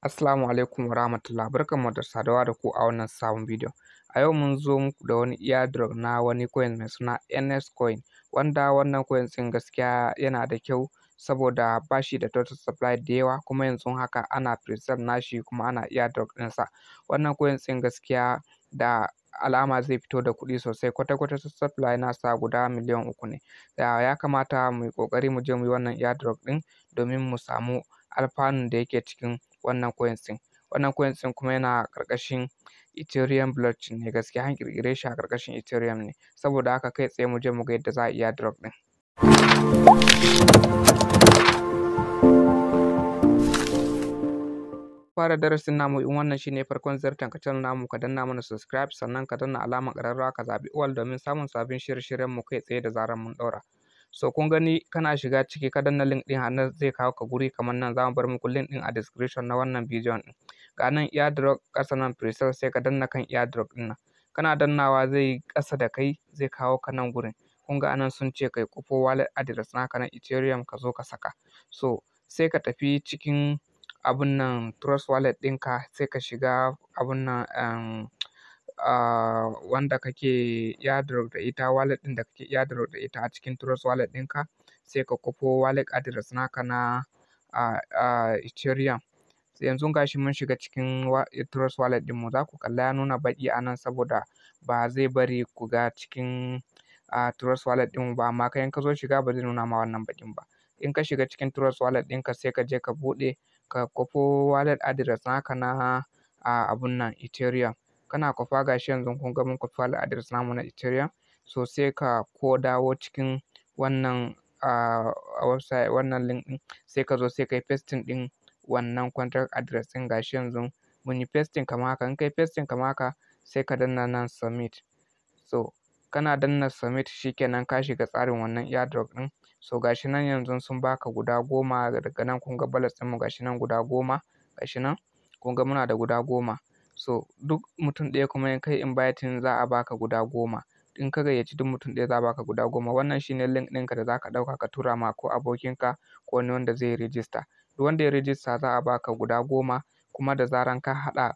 Assalamu alaikum wa rahmatullah, barkanmu da saduwa da ku a wannan sabon bidiyon. A yau mun zo muku da wani airdrop na wani coin mai suna NS coin, wanda wannan coin ɗin gaskiya yana da kyau saboda ba shi da total supply da yawa, kuma yanzu haka ana presale nashi kuma ana airdrop ɗinsa. Wannan coin ɗin gaskiya da alama zai fito da kuɗi sosai, kwata-kwata supply nasa guda miliyan 3 ne. Ya kamata mu yi ƙoƙari mu je mu yi wannan airdrop ɗin domin mu samu alfanun da yake cikin wannan coins ɗin. Wannan coins ɗin kuma yana ƙarƙashin Ethereum blockchain ne, gaskiya an ƙirƙire shi a ƙarƙashin Ethereum ne. Saboda haka kai tsaye mu je mu ga yadda za a yi airdrop ɗin. Fara darasin namu, in wannan shine farkon ziyartar ka channel namu, ka danna mana subscribe, sannan ka danna alamar ƙararrawa, ka zaɓi all domin samun sabbin shirye-shiryen mu kai tsaye da zarar mun ɗaura. So kun gani, kana shiga ciki ka danna link ɗin nan, zai kawo ka guri kamar nan. Za mu bar muku link ɗin a description na wannan bidiyon ɗin. Ga nan airdrop, ƙasa nan presale, sai ka danna kan airdrop ɗin nan. Kana dannawa zai yi ƙasa da kai, zai kawo ka nan gurin. Kun ga anan sun ce kai kwafo wallet address naka na Ethereum ka zo ka saka. So sai ka tafi cikin abun nan Trust Wallet ɗinka, sai ka shiga abun nan wanda kake airdrop da ita, wallet ɗin da kake airdrop da ita a cikin Trust Wallet ɗinka, sai ka kwafo wallet address naka na Ethereum. Yanzu gashi mun shiga cikin Trust Wallet ɗinmu, za ku kalla ya nuna baƙi a nan saboda ba zai bari ku ga cikin Trust Wallet ɗinmu ba, amma kai in ka zo shiga ba zai nuna ma wannan baƙin ba. In ka shiga cikin Trust Wallet ɗinka, sai ka je ka buɗe ka kwafo wallet address naka na abun nan Ethereum. Kana kwafa, gashi yanzu kun ga mun kwafi wallet address namu na Ethereum. So sai ka ko dawo cikin wannan website, wannan link ɗin, sai ka zo sai ka yi pasting ɗin wannan contract address ɗin. Gashi yanzu mun yi pasting kamar haka. In ka yi pasting kamar haka, sai ka danna nan submit. So kana danna submit, shikenan ka shiga tsarin wannan airdrop ɗin. So gashi nan yanzu sun baka guda 10. Daga nan kun ga balance ɗinmu gashi nan guda 10, gashi nan kun ga muna da guda 10. So duk mutum ɗaya kuma in kai inviting za a baka guda 10. In ka gayyaci duk mutum ɗaya, za a baka guda 10. Wannan shine link ɗinka da za ka ɗauka ka tura ma ko abokinka ko wani wanda zai yi register. Duk wanda ya register za a baka guda 10. Kuma da zaran ka haɗa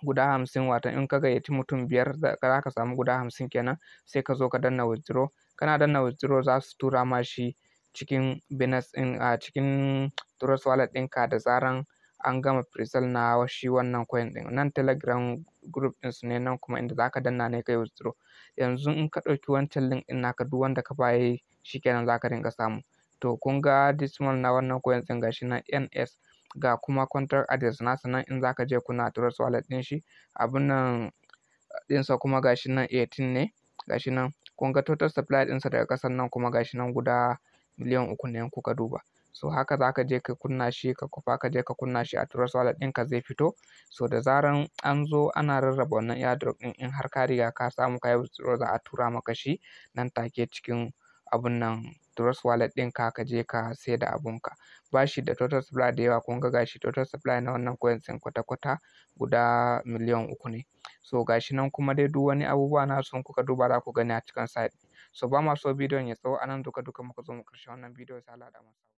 guda 50, wato in ka gayyaci mutum biyar, za ka samu guda 50 kenan. Sai ka zo ka danna withdraw. Kana danna withdraw, za su tura ma shi cikin Binance ɗin, a cikin Trust Wallet ɗinka, da zaran an gama presale na shi wannan coin ɗin. Nan Telegram group ɗinsu ne, nan kuma inda za ka danna ne kai withdraw. Yanzu in ka ɗauki wancan link ɗin naka, duk wanda ka ba yayi, shikenan za ka dinga samu. To kun ga decimal na wannan coin ɗin, gashi nan NS, ga kuma contract address nasa nan in za ka je kuna Trust Wallet ɗin shi. Abun nan ɗinsa kuma gashi nan 18 ne, gashi nan. Kun ga total supply ɗinsa daga ƙasan nan kuma gashi nan guda miliyan 3 ne in kuka duba. So haka za ka je ka kunna shi, ka kwafa ka je ka kunna shi a Trust Wallet ɗinka, zai fito. So da zaran an zo ana rarraba wannan airdrop ɗin, in har ka riga ka samu ka yi withdraw, za a tura maka shi nan take cikin abun nan Trust Wallet ɗinka, ka je ka saida abunka. Ba shi da total supply da yawa. Kun ga gashi total supply na wannan coins ɗin kwata-kwata guda miliyan 3 ne. So gashi nan kuma dai duk wani abubuwa nasu in kuka duba za ku gani a cikin site. So ba ma so bidiyon ya tsawo, a nan duka duka muka zo mu ƙarshen wannan bidiyo, sai Allah ya haɗa mu.